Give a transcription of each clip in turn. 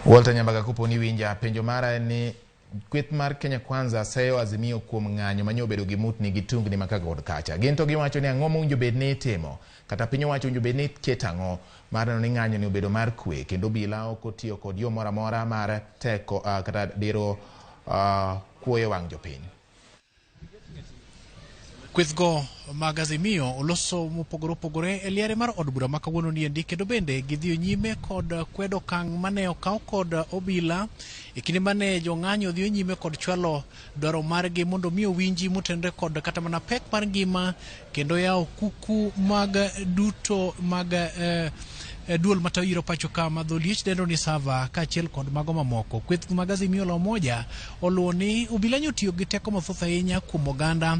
Walter Nyambaga, kopo ni winja, penjo mara en ni kweth mar Kenya Kwanza seyo Azimio kuom ng'anyo manyo obedo gi mutni gi tungni ma kagod kacha. Gin to giwacho ni ang'o mowinjo bed ni itimo, kata piny owacho owinjo bed ni keto ang'o mar neno ni ng'anyo ni obedo mar kwe, kendo obila ok otiyo kod yo moro amora mar teko kata diro kuoyo wang' jopiny. Kwethgo mag Azimio oloso mopogore opogore e liare mar od bura ma kawuono niendi, kendo bende gidhiyo nyime kod kwedo okang' mane okaw kod obila e kinde mane jong'anyo dhiyo nyime kod chwalo dwaro margi mondo mi owinji motenore kod kata mana pek mar ngima, kendo yawo kuku mag duto mag duol matayo yiero pacho ka ma dholiech dendo ni Sava kaachiel kod mago mamoko. Kweth mag Azimio la Umoja oluwo ni obila nyotiyo gi teko mathoth ahinya kuom oganda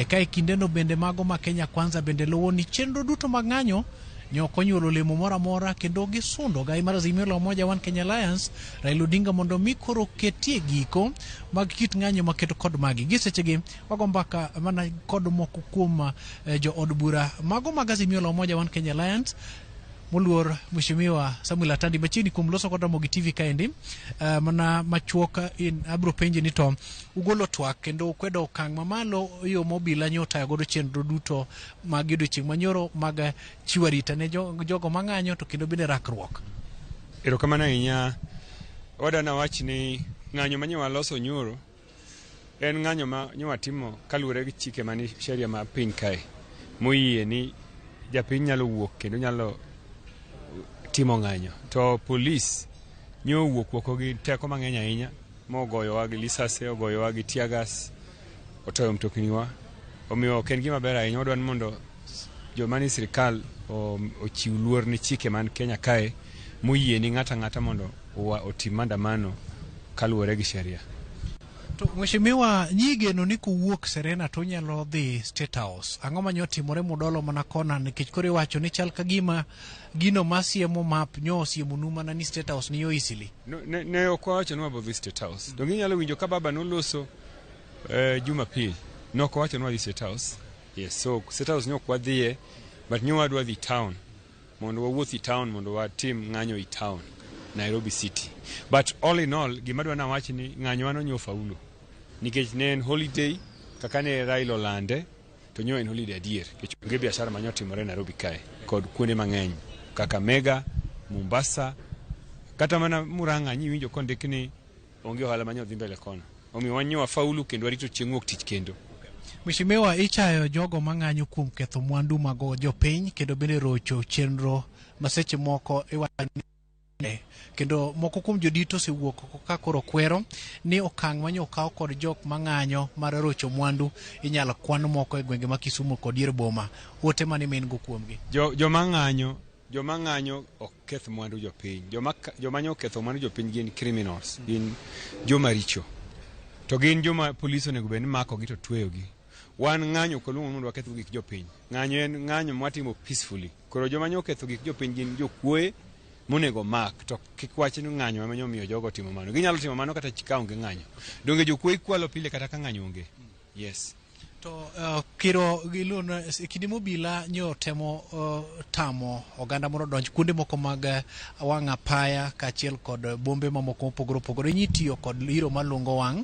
ka e kindeno bende mago ma Kenya Kwanza bende luwo ni chenro duto mag ng'anyo ne ok onyuolo olemo moro amora, kendo gisundo gai mar Azimio la Umoja One Kenya Alliance Raila Odinga mondo mi koro ketie giko mag kit ng'anyo maketo kod magi. Gi sechegi wago mbaka mana kod moko kuom jo od bura mago mag Azimio la Umoja One Kenya Alliance, moluor Mheshimiwa Samuel Atandi, machiegni kuom loso kod Ramogi TV kaendi. Mana machuok in abro penji ni to ugolo twak kendo ukwedo okang' mamalo yo ma obila nyo otayo godo chenro duto mag odiochieng' manyoro mag chiwo arita ne jogo mang'anyo to kendo bende rakruok. Erokamano ahinya. Oda nawach ni ng'anyo ma waloso nyoro en ng'anyo ma watimo kaluwore gi chike mani sheria ma piny kae moyie ni japiny nyalo wuok kendo nyalo timo ng'anyo, to polis nyo owuok oko gi teko mang'eny ahinya mogoyowa gi lisase, ogoyowa gi tear gas, otoyo mtokniwa. Omiyo ok en gima ber ahinya. Wadwa ni mondo joma ni sirikal ochiw luor ne chike man Kenya kae moyie ni ng'ato ang'ata mondo otim maandamano kaluwore gi sheria. To Mheshimiwa, nyigeno ni kuwuok Serena to unyalo dhi State House. Ang'o manyo timore mudolo mana kona, nikech koro iwacho ni chal ka gima gino masiemo map nyo osiemonu mana ni State House ni yo easily? No, ne ok wawacho ni wabo dhi State House. Donge inyalo winjo ka baba noloso Jumapil, nok owacho ni wadhi State House. Yes, so State House ne ok wadhiye, but nyo wadwa dhi town mondo wawuoth i town mondo watim ng'anyo i town Nairobi City. But all in all, gima adwa nawach ni ng'anyo wa nonyo faulu nikech ne en holiday kaka ne Raila olande, to nyo en holiday adier nikech onge biashara manyo timore Nairobi kae kod kuonde mang'eny kaka Mega, Mombasa, kata mana Murang'a nyiwinjo kondik ni onge ohala manyo dhi mbele kono. Omiyo wan nyo wafaulu kendo warito chieng' wuok tich kendo. Mheshimiwa, ichayo jogo mang'anyo kuom ketho mwandu mag jopiny kendo bende rocho chenro ma seche moko iwacho ni, kendo moko kuom jodito osewuok oko ka koro kwero ni okang' manyo okaw kod jok mang'anyo mar rocho mwandu inyalo kwan moko e gwenge ma Kisumu kod dier boma. Ote mane ma in go kuomgi? Joma ng'anyo ok keth mwandu jopiny. Joma nyo oketho mwandu jopiny gin criminals, gin joma richo. To gin joma polis onego bed ni makogi to tweyogi. Wan ng'anyo ok waluongo ni mondo waketh gik jopiny. Ng'anyo en ng'anyo mwatimo peacefully. Koro joma nyo oketho gik jopiny gin jokuoe monego mak, to kik wach ni ng'anyo ema nyo omiyo jogo timo mano. Ginyalo timo mano kata ka onge ng'anyo. Donge jokuoe kwalo pile kata ka ng'anyo onge? Yes. To kiro giluon e kinde mobila nyo temo tamo oganda mondo odonj kuonde moko mag wang' apaya kaachiel kod bombe mamoko mopogore opogore, nyi tiyo kod iro malungo wang'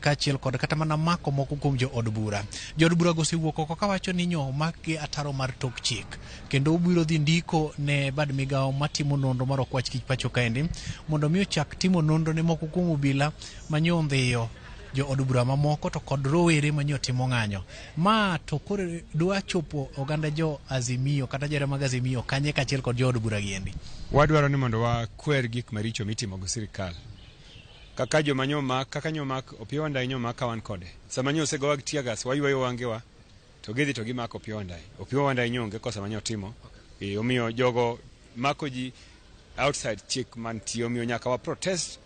kaachiel kod kata mana mako moko kuom jo od bura. Jo od bura go osewuok oko kawacho ni nyo omakgi ataro mar tok chik, kendo obiro dhi ndiko ne bad migawo matimo nonro mar okwach kich pacho kaendi mondo mi ochak timo nonro ne moko kuom obila manyo ondhiyo jo od bura mamoko to kod rowere manyo timo ng'anyo. Ma to koro dwa chopo oganda jo Azimio kata jore mag Azimio kanye kaachiel kod jo od bura giendi? Wadwaro ni mondo wakwer gik maricho mitimo gi sirikal. Kaka joma nyo mak, kaka nyo mak Opiyo Wandayi nyo mak ka wan kode. Sama nyo osegowa gi tear gas, waywayo wangewa to gidhi to gimako Opiyo Wandayi. Opiyo Wandayi nyo onge kosa manyo timo. Omiyo jogo mako ji outside chik mantie, omiyo nyaka wa protest.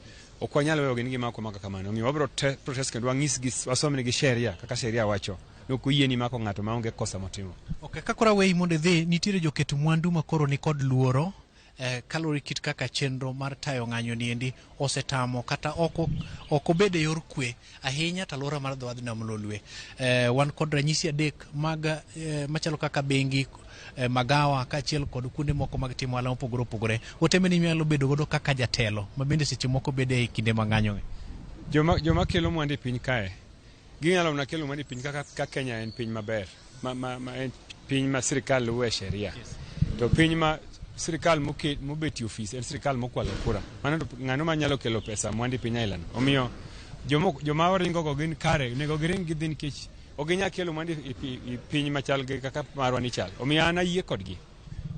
Ok wanyal weyogi ni gimako maka kamano. Omiyo wabiro protest kendo wanyisgi, wasomnegi sheria kaka sheria wacho. Ok oyieni mako ng'ato maonge kosa motimo. Okay, ka koro aweyi mondo idhi, nitiere joket mwandu ma koro ni kod luoro. Kaluwore kit kaka chenro mar tayo ng'anyo niendi osetamo kata ok obedo e yor kwe ahinya to alwora mar dho wadh nam Lolwe. Wan kod ranyisi adek mag machalo kaka bengi, magawa kaachiel kod kuonde moko mag timo ohala mopogore opogore. Ote mane inyalo bedo godo kaka jatelo ma bende seche moko bedo e kinde mag ng'anyo gi? Joma kelo mwandu e piny kae ginyalo mana kelo mwandu e piny kaka ka Kenya en piny maber ma en piny ma sirikal luwe sheria. To piny ma sirikal mobetie ofis en sirikal mokwalo kura. Mano to ng'ano manyalo kelo pesa mwandu e piny ailano. Omiyo joma oringo go gin kare, onego giring gidhi nikech ok ginyal kelo mwandu e piny machal gi kaka marwa ni chal. Omiyo an ayie kodgi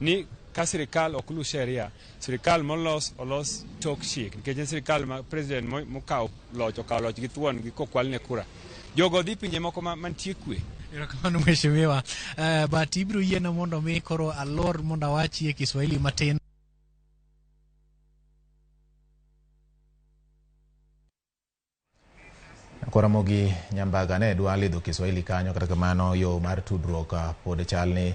ni ka sirikal ok luw sheria, sirikal molos olos tok chik nikech en sirikal ma president mokawo loch okawo loch gi thuon gi kokwalne kura. Jogo dhi pinje moko mantie kwe. Erokamano mheshimiwa. But ibiro yiena mondo mi koro alor mondo awachie Kiswahili matin. Ramogi Nyambaga ne dwa lidho Kiswahili kanyo, kata kamano yo mar tudruok pod chal ni